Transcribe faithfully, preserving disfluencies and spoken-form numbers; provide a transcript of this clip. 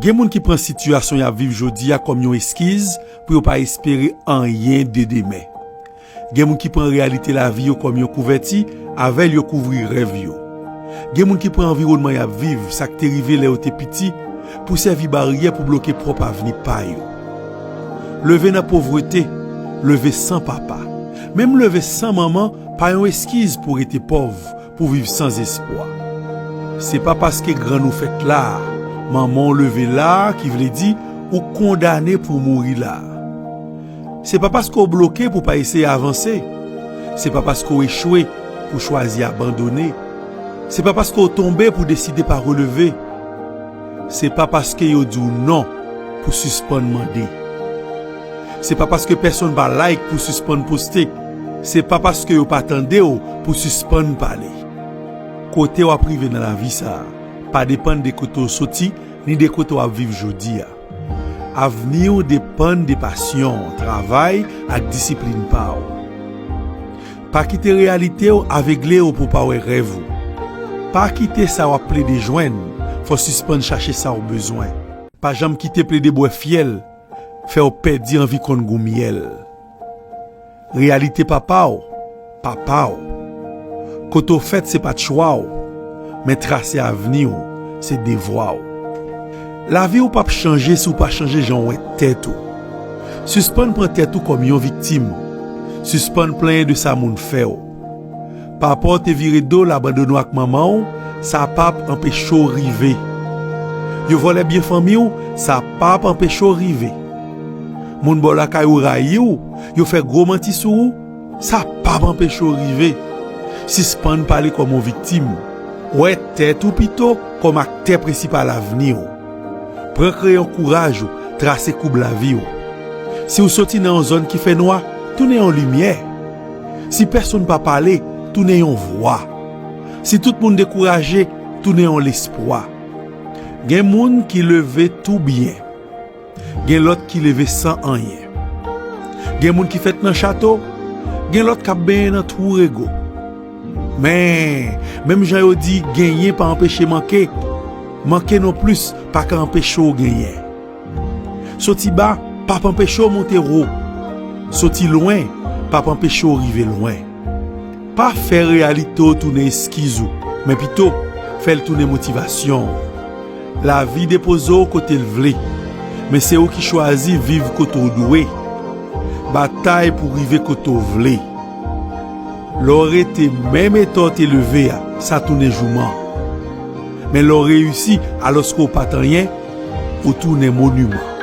Gen moun ki pran sitiyasyon y ap viv jodi a kòm yon eskiz pou yo pa espere anyen de demen. Gen moun ki pran reyalite lavi yo kòm yon kouvèti, avè l yo kouvri rèv yo. Gen moun ki pran anviwònman y ap viv, sa k te rive lè yo te piti, pou sèvi baryè pou bloke pwòp avni pa yo. Leve nan povrete, leve san papa, menm leve san manman pa yon eskiz pou rete pòv, pou viv san espwa. Se pa paske grann ou fèt la, manman w leve la, ki vle di ou kondane pou mouri la. Se pa paske w bloke pou pa eseye avanse. Se pa paske w echwe pou chwazi abandone. Se pa paske w tonbe pou deside pa releve. Se pa paske yo di w non pou sispann mande. Se pa paske pèsonn pa like pou sispann poste. Se pa paske yo pa tande w pou sispann pale. Kote w ap rive nan lavi sa a pa depann de kote w soti ni de kote w ap viv jodi a. Avni w depann de pasyon w, travay ak disiplin pa w. Pa kite reyalite w avegle w pou w pa wè rèv ou. Pa kite sa w ap plede jwenn fè w sispann chache sa w bezwen. Pa janm kite plede bwè fyèl fè w pèdi anvi konn gou myèl. Reyalite papa w, papa w. Kote w fèt se pa t chwa w, men trase avni w se devwa w. Lavi w p ap chanje si w pa chanje jan w wè tèt ou. Sispann pran tèt ou kòm yon viktim. Sispann plenyen de sa moun fè w. Papa w te vire do l abandone w ak manman w, sa p ap anpeche w rive. Yo vòlè byen fanmi w, sa p ap anpeche w rive. Moun bò lakay ou rayi w, yo fè gwo manti sou ou, sa p ap anpeche w rive. Sispann pale kòm yon viktim. Wè tèt ou pito kòm aktè prensipal avni w. Pran kreyon kouraj ou, trase koub lavi w. Si w soti nan yon zòn ki fè nwa, tounen yon limyè. Si pèsonn pa pale, tounen yon vwa. Si tout moun dekouraje, tounen yon lespwa. Gen moun ki leve tou byen. Gen lòt ki leve san anyen. Gen moun ki fèt nan chato, gen lòt k ap benyen nan twou rego. Men, menm jan yo di genyen pa anpeche manke, manke nonplis pa ka anpeche w genyen. Soti ba p ap anpeche w monte wo. Soti lwen p ap anpeche w rive lwen. Pa fè reyalite w tounen eskiz ou, men pito fè l tounen motivasyon w. Lavi depoze w kote l vle, men se ou ki chwazi viv kote w dwe. Batay pou rive kote w vle. Lè w rete menm eta w te leve a, sa tounen jouman. Men lè w reyisi alòske w pa t anyen, ou tounen moniman.